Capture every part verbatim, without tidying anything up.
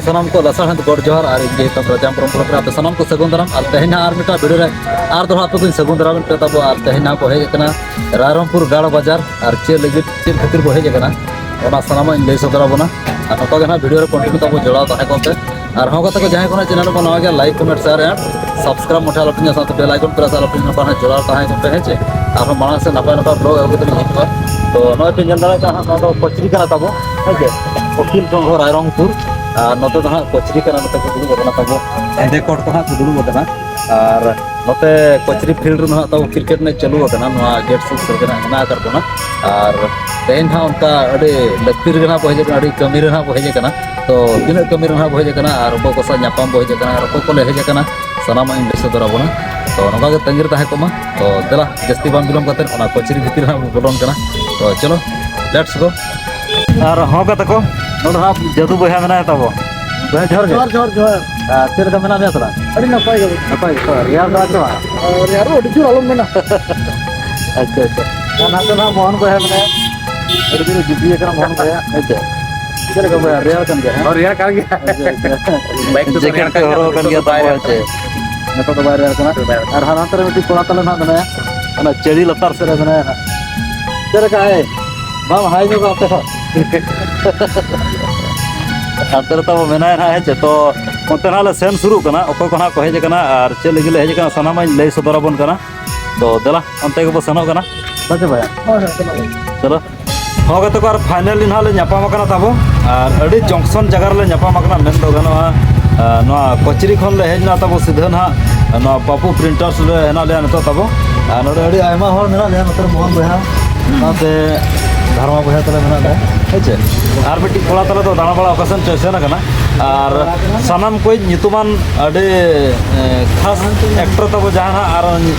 ᱥᱟᱱᱟᱢ ᱠᱚ ᱞᱟᱥᱟᱲᱦᱮᱫ ᱜᱚᱰ ᱡᱚᱦᱟᱨ ᱟᱨ ᱤᱧ ᱡᱮᱦᱮᱛᱩ ᱨᱟᱡᱟᱢ ᱯᱚᱨᱚᱢ ᱯᱚᱨᱚᱢ ᱨᱮ ᱟᱯᱮ ᱥᱟᱱᱟᱢ ᱠᱚ ᱥᱟᱹᱜᱩᱱ ᱫᱟᱨᱟᱢ᱾ ᱟᱨ ᱛᱮᱦᱮᱧ ᱦᱟᱸᱜ ᱟᱨ ᱢᱤᱫᱴᱟᱝ ᱵᱷᱤᱰᱤᱭᱳ ᱨᱮ ᱟᱨ ᱫᱚᱦᱲᱟ ᱟᱯᱮ ᱠᱚᱧ ᱥᱟᱹᱜᱩᱱ ᱫᱟᱨᱟᱢᱮᱫ ᱯᱮ ᱛᱟᱵᱚ᱾ ᱟᱨ ᱛᱮᱦᱮᱧ ᱦᱟᱸᱜ ᱵᱚ ᱦᱮᱡ ᱟᱠᱟᱱᱟ ᱨᱟᱭᱨᱚᱝᱯᱩᱨ ᱜᱟᱲ ᱵᱟᱡᱟᱨ᱾ ᱟᱨ ᱪᱮᱫ ᱞᱟᱹᱜᱤᱫ, ᱪᱮᱫ ᱠᱷᱟᱹᱛᱤᱨ ᱵᱚ ᱦᱮᱡ ᱟᱠᱟᱱᱟ, ᱚᱱᱟ ᱥᱟᱱᱟᱢᱟᱜ ᱤᱧ ᱞᱟᱹᱭ ᱥᱚᱫᱚᱨ ᱟᱵᱚᱱᱟ᱾ ᱟᱨ ᱱᱚᱝᱠᱟ ᱜᱮ ᱱᱟᱦᱟᱜ ᱵᱷᱤᱰᱤᱭᱳ ᱨᱮ ᱠᱚᱱᱴᱤᱱᱤᱭᱩ ᱛᱟᱵᱚ ᱡᱚᱲᱟᱣ ᱛᱟᱦᱮᱸ ᱠᱚᱜ ᱯᱮ᱾ ᱟᱨ ᱦᱚᱸ ᱜᱟᱛᱮ ᱠᱚ, ᱡᱟᱦᱟᱸᱭ ᱠᱚ ᱱᱟᱦᱟᱜ ᱪᱮᱱᱮᱞ ᱨᱮᱵᱚᱱ ᱱᱟᱣᱟ ᱜᱮᱭᱟ, like, comment, share and subscribe ᱢᱚᱴᱷᱮ ᱟᱞᱚ ᱯᱮ ᱦᱤᱲᱤᱧᱟ, ᱥᱟᱶᱛᱮ ᱵᱮᱞ ᱟᱭᱠᱚᱱ ᱯᱨᱮᱥ ᱟᱞᱚ ᱯᱮ ᱦᱤᱲᱤᱧᱟ, ᱱᱚᱝᱠᱟ ᱱᱟᱦᱟᱜ ᱡᱚᱲᱟᱣ ᱛᱟᱦᱮᱸ ᱠᱚᱜ ᱯᱮ, ᱦᱮᱸ ᱪᱮ᱾ ᱟᱨᱦᱚᱸ ᱢᱟᱲᱟᱝ ᱥᱮᱫ ᱱᱟᱯᱟᱭ ᱱᱟᱯᱟᱭ ᱵᱞᱚᱜ ᱟᱹᱜᱩ ᱠᱟᱛᱮ ᱞᱤᱧ ᱦᱤᱡᱩᱜᱼᱟ᱾ ᱛᱚ ᱱᱚᱜᱼᱚᱭ ᱯᱮ ᱧᱮᱞ ᱫᱟᱲᱮᱭᱟᱜ ᱠᱟᱱᱟ, ᱱᱚᱣᱟ ᱫᱚ ᱠᱚᱪᱨᱤ ᱠᱟᱱᱟ ᱛᱟᱵᱚ, ᱦᱮᱸ ᱪᱮ, ᱩᱠᱤᱞ ᱥᱚᱝᱜᱷᱚ ᱨᱟᱭᱨᱚᱝᱯᱩᱨ᱾ ᱟᱨ ᱱᱚᱛᱮ ᱫᱚ ᱦᱟᱸᱜ ᱠᱚᱪᱨᱤ ᱠᱟᱱᱟ, ᱱᱚᱛᱮ ᱠᱚ ᱫᱩᱲᱩᱵ ᱟᱠᱟᱱᱟ ᱛᱟᱵᱚ, ᱦᱮᱸᱫᱮ ᱠᱚᱴ ᱠᱚ ᱦᱟᱸᱜ ᱠᱚ ᱫᱩᱲᱩᱵ ᱟᱠᱟᱱᱟ᱾ ᱟᱨ ᱱᱚᱛᱮ ᱠᱚᱪᱨᱤ ᱯᱷᱤᱞᱰ ᱨᱮ ᱦᱟᱸᱜ ᱛᱟᱵᱚ ᱠᱨᱤᱠᱮᱴ ᱮᱱᱮᱡ ᱪᱟᱹᱞᱩ ᱟᱠᱟᱱᱟ, ᱱᱚᱣᱟ ᱜᱮᱴ ᱥᱩᱨ ᱥᱩᱨ ᱨᱮ ᱦᱟᱸᱜ ᱦᱮᱱᱟᱜ ᱟᱠᱟᱫ ᱵᱚᱱᱟ᱾ ᱟᱨ ᱛᱮᱦᱮᱧ ᱦᱟᱸᱜ ᱚᱱᱠᱟ ᱟᱹᱰᱤ ᱞᱟᱹᱠᱛᱤ ᱨᱮᱜᱮ ᱦᱟᱸᱜ ᱵᱚ ᱦᱮᱡ ᱟᱠᱟᱱᱟ, ᱟᱹᱰᱤ ᱠᱟᱹᱢᱤ ᱨᱮ ᱦᱟᱸᱜ ᱵᱚ ᱦᱮᱡ ᱟᱠᱟᱱᱟ᱾ ᱛᱚ ᱛᱤᱱᱟᱹᱜ ᱠᱟᱹᱢᱤ ᱨᱮ ᱦᱟᱸᱜ ᱵᱚ ᱦᱮᱡ ᱟᱠᱟᱱᱟ ᱟᱨ ᱚᱠᱚᱭ ᱠᱚ ᱥᱟᱶ ᱧᱟᱯᱟᱢ ᱵᱚ ᱦᱮᱡ ᱟᱠᱟᱱᱟ ᱟᱨ ᱚᱠᱚᱭ ᱠᱚᱞᱮ ᱦᱮᱡ ᱟᱠᱟᱱᱟ, ᱥᱟᱱᱟᱢᱟᱜ ᱤᱧ ᱞᱟᱹᱭ ᱥᱚᱫᱚᱨ ᱟᱵᱚᱱᱟ᱾ ᱛᱚ ᱱᱚᱝᱠᱟ ᱜᱮ ᱛᱟᱺᱜᱤ ᱨᱮ ᱛᱟᱦᱮᱸ ᱠᱚᱜ ᱢᱟ᱾ ᱛᱚ ᱫᱮᱞᱟ, ᱡᱟᱹᱥᱛᱤ ᱵᱟᱝ ᱵᱤᱞᱚᱢ ᱠᱟᱛᱮ ᱚᱱᱟ ᱠᱚᱪᱨᱤ ᱵᱷᱤᱛᱤᱨ ᱨᱮ ᱦᱟᱸᱜ ᱵᱚ ᱵᱚᱞᱚᱱ ᱠᱟᱱᱟ᱾ ᱛᱚ ᱪᱚᱞᱚ, ᱞᱮᱴᱥ ᱜᱳ᱾ ᱟᱨ ᱦᱚᱸ ᱜᱟᱛᱮ ᱠᱚ, ᱱᱚᱰᱮ ᱦᱟᱸᱜ ᱡᱟᱹᱫᱩ ᱵᱚᱭᱦᱟ ᱢᱮᱱᱟᱭ ᱛᱟᱵᱚ᱾ ᱵᱚᱭᱦᱟ, ᱡᱚᱦᱟᱨ ᱜᱮ᱾ ᱡᱚᱦᱟᱨ, ᱡᱚᱦᱟᱨ, ᱡᱚᱦᱟᱨ᱾ ᱟᱨ ᱪᱮᱫ ᱞᱮᱠᱟ ᱢᱮᱱᱟᱜ ᱢᱮᱭᱟ ᱛᱷᱚᱲᱟ? ᱟᱹᱰᱤ ᱱᱟᱯᱟᱭ ᱜᱮ᱾ ᱱᱟᱯᱟᱭ ᱜᱮ ᱛᱚ? ᱨᱮᱭᱟᱲ ᱫᱚ ᱟᱨ ᱪᱮᱫ ᱦᱚᱸ? ᱨᱮᱭᱟᱲ ᱫᱚ ᱟᱹᱰᱤ ᱡᱳᱨ ᱟᱞᱚᱢ ᱢᱮᱱᱟ᱾ ᱟᱪᱪᱷᱟ, ᱟᱪᱪᱷᱟ᱾ ᱟᱨ ᱱᱟᱛᱮ ᱱᱟᱦᱟᱜ ᱢᱳᱦᱚᱱ ᱵᱚᱭᱦᱟ ᱢᱮᱱᱟᱭᱟ᱾ ᱟᱹᱰᱤ ᱡᱳᱨ ᱡᱩᱫᱤ ᱟᱠᱟᱱᱟ ᱢᱳᱦᱚᱱ ᱵᱚᱭᱦᱟ᱾ ᱦᱮᱸ ᱪᱮ? ᱪᱮᱫ ᱞᱮᱠᱟ ᱵᱚᱭᱦᱟ? ᱨᱮᱭᱟᱲ ᱠᱟᱱ ᱜᱮᱭᱟ, ᱦᱮᱸ? ᱦᱚᱸ, ᱨᱮᱭᱟᱲ ᱠᱟᱱ ᱜᱮᱭᱟ᱾ ᱟᱪᱪᱷᱟ, ᱟᱪᱪᱷᱟ᱾ ᱵᱟᱭᱤᱠ ᱛᱮᱫᱚ ᱡᱮᱠᱮᱴ ᱨᱮᱭᱟᱲ ᱠᱚ ᱠᱟᱱ ᱜᱮᱭᱟ, ᱦᱚᱨᱚᱜ ᱱᱤᱛᱚᱜ ᱟᱠᱟᱱ ᱫᱚ ᱜᱮᱭᱟ ᱵᱟᱭ ᱛᱟᱵᱚ, ᱨᱮᱭᱟᱲ ᱦᱮᱸ ᱪᱮ? ᱠᱟᱱᱟ᱾ ᱱᱤᱛᱚᱜ ᱫᱚ ᱵᱟᱭ ᱨᱮᱭᱟᱲ ᱠᱟᱱᱟ᱾ ᱱᱤᱛᱚᱜ ᱫᱚ ᱵᱟᱭ ᱨᱮᱭᱟᱲ ᱠᱟᱱᱟ᱾ ᱟᱨ ᱦᱟᱱᱛᱮ ᱨᱮ ᱢᱤᱫᱴᱤᱡ ᱠᱚᱲᱟ ᱛᱟᱞᱮ ᱱᱟᱦᱟᱜ ᱢᱮᱱᱟᱭᱟ, ᱚᱱᱟ ᱪᱟᱹᱲᱤ ᱞᱟᱛᱟᱨ ᱥᱮᱫ ᱨᱮ ᱢᱮᱱᱟᱭᱟ ᱱᱟᱦᱟᱜ᱾ ᱪᱮᱫ ᱞᱮᱠᱟ, ᱮᱭ? ᱵᱟᱢ ᱦᱟᱭ ᱧᱚᱜᱟ ᱟᱯᱮ ᱦᱚᱸ? ᱦᱟᱱᱛᱮ ᱨᱮ ᱛᱟᱵᱚ ᱢᱮᱱᱟᱭᱟ ᱱᱟᱦᱟᱜ, ᱦᱮᱸ ᱪᱮ? ᱛᱚ, ᱚᱱᱛᱮ ᱱᱟᱦᱟᱜ ᱞᱮ ᱥᱮᱱ ᱥᱩᱨᱩᱜ ᱠᱟᱱᱟ, ᱚᱠᱚᱭ ᱠᱚ ᱱᱟᱦᱟᱜ ᱠᱚ ᱦᱮᱡ ᱟᱠᱟᱱᱟ ᱟᱨ ᱪᱮᱫ ᱞᱟᱹᱜᱤᱫ ᱞᱮ ᱦᱮᱡ ᱟᱠᱟᱱᱟ, ᱥᱟᱱᱟᱢᱟᱜ ᱤᱧ ᱞᱟᱹᱭ ᱥᱚᱫᱚᱨ ᱟᱵᱚᱱ ᱠᱟᱱᱟ᱾ ᱛᱚ, ᱫᱮᱞᱟ, ᱚᱱᱛᱮ ᱜᱮᱵᱚ ᱥᱮᱱᱚᱜ ᱠᱟᱱᱟ᱾ ᱵᱟᱪᱮ ᱵᱷᱟᱭᱟ? ᱦᱳᱭ, ᱦᱳᱭ, ᱪᱚᱞᱚ᱾ ᱪᱚᱞᱚ᱾ ᱦᱚᱸ, ᱜᱟᱛᱮ ᱠᱚ, ᱟᱨ finally ᱱᱟᱦᱟᱜ ᱞᱮ ᱧᱟᱯᱟᱢ ᱟᱠᱟᱱᱟ ᱛᱟᱵᱚ᱾ ᱟᱨ ᱟᱹᱰᱤ junction ᱡᱟᱭᱜᱟ ᱨᱮᱞᱮ ᱧᱟᱯᱟᱢ ᱟᱠᱟᱱᱟ, ᱢᱮᱱ ᱫᱚ ᱜᱟᱱᱚᱜᱼᱟ᱾ ᱟᱨ ᱱᱚᱣᱟ ᱠᱚᱪᱨᱤ ᱠᱷᱚᱱ ᱞᱮ ᱦᱮᱡ ᱮᱱᱟ ᱛᱟᱵᱚ ᱥᱤᱫᱷᱟᱹ ᱱᱟᱦᱟᱜ ᱱᱚᱣᱟ ᱯᱟᱯᱩ Printers ᱨᱮ ᱦᱮᱱᱟᱜ ᱞᱮᱭᱟ ᱱᱤᱛᱚᱜ ᱛᱟᱵᱚ᱾ ᱟᱨ ᱱᱚᱰᱮ ᱟᱹᱰᱤ ᱟᱭᱢᱟ ᱦᱚᱲ ᱢᱮᱱᱟᱜ ᱞᱮᱭᱟ, ᱱᱚᱛᱮ ᱨᱮ ᱢᱳᱦᱚᱱ ᱵᱚᱭᱦᱟ, ᱥᱟᱶᱛᱮ ᱫᱷᱟᱨᱢᱟ ᱵᱚᱭᱦᱟ ᱛᱟᱞᱮ ᱢᱮᱱᱟᱜ ᱞᱮᱭᱟ, ᱦᱮᱸ ᱪᱮ? ᱟᱨ ᱢᱤᱫᱴᱤᱡ ᱠᱚᱲᱟ ᱛᱟᱞᱮ ᱫᱚ ᱫᱟᱬᱟ ᱵᱟᱲᱟ ᱚᱠᱟ ᱥᱮᱱ ᱪᱚᱭ ᱥᱮᱱ ᱟᱠᱟᱱᱟ᱾ ᱟᱨ ᱥᱟᱱᱟᱢ ᱠᱚ ᱧᱩᱛᱩᱢᱟᱱ ᱟᱹᱰᱤ, ᱮ, ᱠᱷᱟᱥ actor ᱛᱟᱵᱚ ᱡᱟᱦᱟᱸ ᱱᱟᱦᱟᱜ ᱟᱨ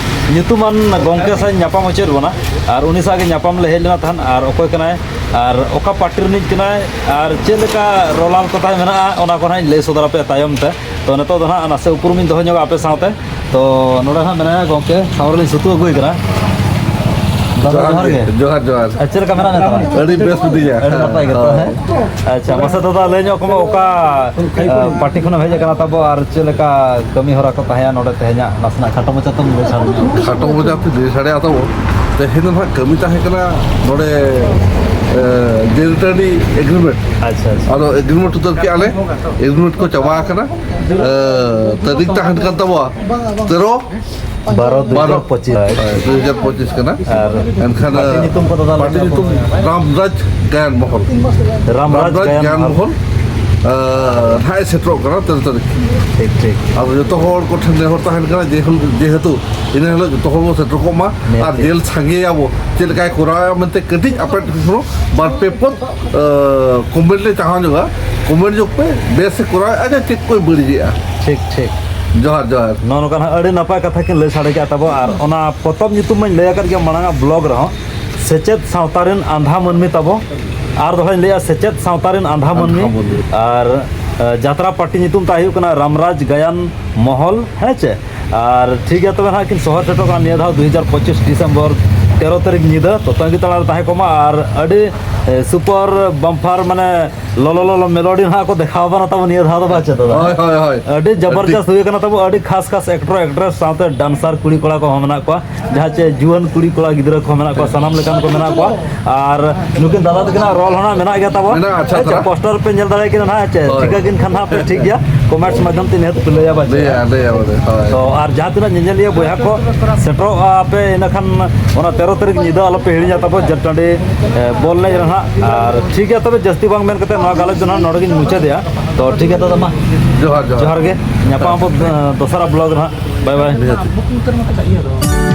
ᱧᱩᱛᱩᱢᱟᱱ ᱜᱚᱢᱠᱮ ᱥᱟᱶ ᱧᱟᱯᱟᱢ ᱦᱚᱪᱚᱭᱮᱫ ᱵᱚᱱᱟ᱾ ᱟᱨ ᱩᱱᱤ ᱥᱟᱶ ᱜᱮ ᱧᱟᱯᱟᱢ ᱞᱮ ᱦᱮᱡ ᱞᱮᱱᱟ ᱛᱟᱦᱮᱱ᱾ ᱟᱨ ᱚᱠᱚᱭ ᱠᱟᱱᱟᱭ ᱟᱨ ᱚᱠᱟ party ᱨᱤᱱᱤᱡ ᱠᱟᱱᱟᱭ ᱟᱨ ᱪᱮᱫ ᱞᱮᱠᱟ ᱨᱚᱞᱟᱞ ᱠᱚ ᱛᱟᱭ ᱢᱮᱱᱟᱜᱼᱟ, ᱚᱱᱟ ᱠᱚ ᱱᱟᱦᱟᱜ ᱤᱧ ᱞᱟᱹᱭ ᱥᱚᱫᱚᱨ ᱟᱯᱮᱭᱟ ᱛᱟᱭᱚᱢ ᱛᱮ᱾ ᱛᱚ, ᱱᱤᱛᱚᱜ ᱫᱚ ᱱᱟᱦᱟᱜ ᱱᱟᱥᱮ ᱩᱯᱨᱩᱢᱤᱧ ᱫᱚᱦᱚ ᱧᱚᱜᱟ ᱟᱯᱮ ᱥᱟᱶᱛᱮ᱾ ᱛᱚ, ᱱᱚᱰᱮ ᱦᱟᱸᱜ ᱢᱮᱱᱟᱭᱟ ᱜᱚᱢᱠᱮ, ᱥᱟᱶ ᱨᱮᱞᱤᱧ ᱥᱩᱛᱩᱜ ᱟᱹᱜᱩᱭ ᱠᱟᱱᱟ᱾ ᱫᱟᱫᱟ, ᱡᱚᱦᱟᱨ ᱜᱮ᱾ ᱡᱚᱦᱟᱨ, ᱡᱚᱦᱟᱨ᱾ ᱟᱨ ᱪᱮᱫ ᱞᱮᱠᱟ ᱢᱮᱱᱟᱜ ᱢᱮ ᱛᱟᱢᱟ? ᱟᱹᱰᱤ ᱵᱮᱥ ᱢᱤᱱᱟᱹᱧᱟ᱾ ᱟᱹᱰᱤ ᱱᱟᱯᱟᱭ ᱜᱮᱛᱚ, ᱦᱳᱭ᱾ ᱦᱮᱸ? ᱟᱪᱪᱷᱟ, ᱢᱟᱥᱮ ᱫᱟᱫᱟ, ᱞᱟᱹᱭ ᱧᱚᱜ ᱠᱚᱢᱮ, ᱚᱠᱟ, ᱮ, ᱯᱟᱨᱴᱤ ᱠᱷᱚᱱᱮᱢ ᱦᱮᱡ ᱟᱠᱟᱱᱟ ᱛᱟᱵᱚ, ᱟᱨ ᱪᱮᱫ ᱞᱮᱠᱟ ᱠᱟᱹᱢᱤ ᱦᱚᱨᱟ ᱠᱚ ᱛᱟᱦᱮᱸᱭᱟ ᱱᱚᱰᱮ ᱛᱮᱦᱮᱧᱟᱜ? ᱱᱟᱥᱮᱱᱟᱜ ᱠᱷᱟᱴᱚ ᱢᱟᱪᱷᱟ ᱛᱮᱢ ᱞᱟᱹᱭ ᱥᱟᱰᱮ ᱧᱚᱜ᱾ ᱠᱷᱟᱴᱚ ᱢᱟᱪᱷᱟ ᱛᱮ ᱞᱟᱹᱭ ᱥᱟᱰᱮᱭᱟ ᱛᱟᱵᱚ, ᱛᱮᱦᱮᱧ ᱫᱚ ᱱᱟᱦᱟᱜ ᱠᱟᱹᱢᱤ ᱛᱟᱦᱮᱸ ᱠᱟᱱᱟ ᱱᱚᱰᱮ, ᱮ, ᱡᱮᱞ ᱴᱟᱺᱰᱤ ᱮᱜᱽᱨᱤᱢᱮᱱᱴ᱾ ᱟᱪᱪᱷᱟ, ᱟᱪᱪᱷᱟ᱾ ᱟᱫᱚ ᱮᱜᱽᱨᱤᱢᱮᱱᱴ ᱩᱛᱟᱹᱨ ᱠᱮᱜᱼᱟ ᱞᱮ, ᱮᱜᱽᱨᱤᱢᱮᱱᱴ ᱠᱚ ᱪᱟᱵᱟ ᱟᱠᱟᱱᱟ᱾ ᱮ, ᱛᱟᱹᱨᱤᱠᱷ ᱛᱟᱦᱮᱸᱱ ᱠᱟᱱ ᱛᱟᱵᱚᱣᱟ ᱛᱮᱨᱚ, ᱵᱟᱨᱚ ᱫᱩ ᱦᱟᱡᱟᱨ ᱯᱚᱸᱪᱤᱥ᱾ ᱦᱳᱭ, ᱫᱩ ᱦᱟᱡᱟᱨ ᱯᱚᱸᱪᱤᱥ ᱠᱟᱱᱟ᱾ ᱟᱨ ᱮᱱᱠᱷᱟᱱ, ᱯᱟᱨᱴᱤ ᱧᱩᱛᱩᱢ ᱠᱚᱫᱚ ᱛᱟᱦᱚᱞᱮ ᱯᱟᱨᱴᱤ ᱧᱩᱛᱩᱢ ᱨᱟᱢᱨᱟᱡᱽ ᱜᱟᱭᱟᱱ ᱢᱚᱦᱚᱞ᱾ ᱨᱟᱢᱨᱟᱡᱽ ᱨᱟᱢᱨᱟᱡᱽ ᱜᱟᱭᱟᱱ ᱜᱟᱭᱟᱱ ᱢᱚᱦᱚᱞ᱾ ᱢᱚᱦᱚᱞ, ᱟ, ᱱᱟᱦᱟᱜ ᱮ ᱥᱮᱴᱮᱨᱚᱜ ᱠᱟᱱᱟ ᱛᱮᱨᱚ ᱛᱟᱹᱨᱤᱠᱷ᱾ ᱴᱷᱤᱠ, ᱴᱷᱤᱠ᱾ ᱟᱫᱚ ᱡᱚᱛᱚ ᱦᱚᱲ ᱠᱚᱴᱷᱮᱱ ᱱᱮᱦᱚᱨ ᱛᱟᱦᱮᱸᱱ ᱠᱟᱱᱟ ᱡᱮ ᱦᱤᱞ-, ᱡᱮᱦᱮᱛᱩ ᱤᱱᱟᱹ ᱦᱤᱞᱳᱜ ᱡᱚᱛᱚ ᱦᱚᱲ ᱵᱚᱱ ᱥᱮᱴᱮᱨ ᱠᱚᱜ ᱢᱟ᱾ ᱱᱤᱦᱟᱹᱛ᱾ ᱟᱨ ᱡᱮᱞ ᱥᱟᱸᱜᱮᱭᱟᱵᱚ, ᱪᱮᱫ ᱞᱮᱠᱟᱭ ᱠᱚᱨᱟᱣᱟ ᱢᱮᱱᱛᱮ ᱠᱟᱹᱴᱤᱡ ᱟᱯᱮ ᱴᱷᱮᱱ ᱠᱷᱚᱱ ᱵᱟᱨ ᱯᱮ ᱯᱚᱫ, ᱟ, ᱠᱚᱢᱮᱱᱴ ᱞᱮ ᱪᱟᱦᱟᱣ ᱧᱚᱜᱟ, ᱠᱚᱢᱮᱱᱴ ᱧᱚᱜ ᱯᱮ, ᱵᱮᱥ ᱮ ᱠᱚᱨᱟᱣᱮᱫᱼᱟ ᱡᱮ ᱪᱮᱫ ᱠᱚᱭ ᱵᱟᱹᱲᱤᱡᱮᱜᱼᱟ᱾ ᱴᱷᱤᱠ, ᱴᱷᱤᱠ᱾ ᱡᱚᱦᱟᱨ, ᱡᱚᱦᱟᱨ᱾ ᱱᱚᱜᱼᱚ ᱱᱚᱝᱠᱟ ᱱᱟᱦᱟᱜ ᱟᱹᱰᱤ ᱱᱟᱯᱟᱭ ᱠᱟᱛᱷᱟ ᱠᱤᱱ ᱞᱟᱹᱭ ᱥᱟᱰᱮ ᱠᱮᱫᱼᱟ ᱛᱟᱵᱚ, ᱟᱨ ᱚᱱᱟ ᱯᱚᱛᱚᱵ ᱧᱩᱛᱩᱢ ᱢᱟᱧ ᱞᱟᱹᱭ ᱟᱠᱟᱫ ᱜᱮᱭᱟ ᱢᱟᱲᱟᱝ ᱟᱜ ᱵᱞᱚᱜ ᱨᱮᱦᱚᱸ, ᱥᱮᱪᱮᱫ ᱥᱟᱶᱛᱟ ᱨᱮᱱ ᱟᱸᱫᱷᱟ ᱢᱟᱹᱱᱢᱤ ᱛᱟᱵᱚ᱾ ᱟᱨ ᱫᱚᱦᱲᱟᱧ ᱞᱟᱹᱭᱟ, ᱥᱮᱪᱮᱫ ᱥᱟᱶᱛᱟ ᱨᱮᱱ ᱟᱸᱫᱷᱟ ᱢᱟᱹᱱᱢᱤ᱾ ᱟᱸᱫᱷᱟ ᱢᱟᱹᱱᱢᱤ᱾ ᱟᱨ, ᱮ, ᱡᱟᱛᱨᱟ ᱯᱟᱨᱴᱤ ᱧᱩᱛᱩᱢ ᱛᱟᱭ ᱦᱩᱭᱩᱜ ᱠᱟᱱᱟ ᱨᱟᱢᱨᱟᱡᱽ ᱜᱟᱭᱟᱱ ᱢᱚᱦᱚᱞ, ᱦᱮᱸ ᱪᱮ? ᱟᱨ ᱴᱷᱤᱠ ᱜᱮᱭᱟ, ᱛᱚᱵᱮ ᱱᱟᱦᱟᱜ ᱠᱤᱱ ᱥᱚᱦᱚᱨ ᱥᱮᱴᱮᱨᱚᱜ ᱠᱟᱱᱟ ᱱᱤᱭᱟᱹ ᱫᱷᱟᱣ ᱫᱩ ᱦᱟᱡᱟᱨ ᱯᱚᱸᱪᱤᱥ ᱰᱤᱥᱮᱢᱵᱚᱨ ᱛᱮᱨᱚ ᱛᱟᱹᱨᱤᱠᱷ ᱧᱤᱫᱟᱹ᱾ ᱛᱚ ᱛᱟᱺᱜᱤ ᱛᱟᱲᱟᱜ ᱨᱮ ᱛᱟᱦᱮᱸ ᱠᱚᱜ ᱢᱟ᱾ ᱟᱨ ᱟᱹᱰᱤ, ᱮ, ᱥᱩᱯᱟᱨ ᱵᱟᱢᱯᱟᱨ, ᱢᱟᱱᱮ ᱞᱚᱞᱚ ᱞᱚᱞᱚ ᱢᱮᱞᱳᱰᱤ ᱱᱟᱦᱟᱜ ᱠᱚ ᱫᱮᱠᱷᱟᱣ ᱟᱵᱚᱱᱟ ᱛᱟᱵᱚ ᱱᱤᱭᱟᱹ ᱫᱷᱟᱣ ᱫᱚ, ᱵᱟᱪᱮ ᱫᱟᱫᱟ? ᱦᱳᱭ, ᱦᱳᱭ, ᱦᱳᱭ᱾ ᱟᱹᱰᱤ ᱡᱚᱵᱚᱨᱡᱚᱥ ᱟᱹᱰᱤ ᱦᱩᱭ ᱟᱠᱟᱱᱟ ᱛᱟᱵᱚ, ᱟᱹᱰᱤ ᱠᱷᱟᱥ ᱠᱷᱟᱥ ᱮᱠᱴᱚᱨ ᱮᱠᱴᱨᱮᱥ ᱥᱟᱶᱛᱮ ᱰᱟᱱᱥᱟᱨ ᱠᱩᱲᱤ ᱠᱚᱲᱟ ᱠᱚᱦᱚᱸ ᱢᱮᱱᱟᱜ ᱠᱚᱣᱟ, ᱡᱟᱦᱟᱸ ᱪᱮ ᱡᱩᱣᱟᱹᱱ ᱠᱩᱲᱤ ᱠᱚᱲᱟ ᱜᱤᱫᱽᱨᱟᱹ ᱠᱚᱦᱚᱸ ᱢᱮᱱᱟᱜ ᱠᱚᱣᱟ, ᱥᱟᱱᱟᱢ ᱞᱮᱠᱟᱱ ᱠᱚ ᱢᱮᱱᱟᱜ ᱠᱚᱣᱟ᱾ ᱟᱨ ᱱᱩᱠᱤᱱ ᱫᱟᱫᱟ ᱛᱟᱹᱠᱤᱱᱟᱜ ᱨᱳᱞ ᱦᱚᱸ ᱱᱟᱦᱟᱜ ᱢᱮᱱᱟᱜ ᱜᱮᱭᱟ ᱛᱟᱵᱚ᱾ ᱢᱮᱱᱟᱜᱼᱟ, ᱟᱪᱪᱷᱟ, ᱦᱮᱸ ᱪᱮ, ᱛᱷᱚᱲᱟ᱾ ᱯᱳᱥᱴᱟᱨ ᱯᱮ ᱧᱮᱞ ᱫᱟᱲᱮᱭᱟᱜ ᱠᱤᱱᱟ ᱱᱟᱦᱟᱜ, ᱪᱮ, ᱦᱳᱭ᱾ ᱴᱷᱤᱠᱟᱹ ᱠᱤᱱ ᱠᱷᱟᱱ ᱱᱟᱦᱟᱜ ᱯᱮ, ᱴᱷᱤᱠ ᱜᱮᱭᱟ, ᱠᱚᱢᱮᱱᱴᱥ ᱢᱟᱫᱽᱫᱷᱚᱢ ᱛᱮ ᱱᱤᱦᱟᱹᱛ ᱯᱮ ᱞᱟᱹᱭᱟ, ᱵᱟᱪᱮ? ᱞᱟᱹᱭᱟ, ᱞᱟᱹᱭᱟ ᱵᱚᱞᱮ, ᱦᱳᱭ᱾ ᱛᱚ, ᱟᱨ ᱡᱟᱦᱟᱸ ᱛᱤᱱᱟᱹᱜ ᱧᱮᱧᱮᱞᱤᱭᱟᱹ ᱵᱚᱭᱦᱟ ᱠᱚ ᱥᱮᱴᱮᱨᱚᱜᱼᱟ ᱯᱮ, ᱤᱱᱟᱹ ᱠᱷᱟᱱ ᱚᱱᱟ ᱛᱮᱨᱚ ᱛᱟᱹᱨᱤᱠᱷ ᱧᱤᱫᱟᱹ ᱟᱞᱚ ᱯᱮ ᱦᱤᱲᱤᱧᱟ ᱛᱟᱵᱚ, ᱡᱮᱞ ᱴᱟᱺᱰᱤ, ᱮ, ᱵᱚᱞ ᱮᱱᱮᱡ ᱨᱮ ᱱᱟᱦᱟᱜ᱾ ᱟᱨ ᱴᱷᱤᱠ ᱜᱮᱭᱟ, ᱛᱚᱵᱮ ᱡᱟᱹᱥᱛᱤ ᱵᱟᱝ ᱢᱮᱱ ᱠᱟᱛᱮ ᱱᱚᱣᱟ ᱜᱟᱞᱚᱪ ᱫᱚ ᱱᱟᱦᱟᱜ ᱱᱚᱰᱮ ᱜᱤᱧ ᱢᱩᱪᱟᱹᱫᱮᱜᱼᱟ᱾ ᱛᱚ, ᱴᱷᱤᱠ ᱜᱮᱭᱟ ᱫᱟᱫᱟ, ᱢᱟ᱾ ᱡᱚᱦᱟᱨ, ᱡᱚᱦᱟᱨ᱾ ᱡᱚᱦᱟᱨ ᱜᱮ᱾ ᱧᱟᱯᱟᱢ ᱟᱵᱚ, ᱮ, ᱫᱚᱥᱟᱨ ᱵᱞᱚᱜ ᱨᱮ ᱱᱟᱦᱟᱜ᱾ ᱵᱟᱭ ᱵᱟᱭ᱾ ᱱᱤᱦᱟᱹᱛ᱾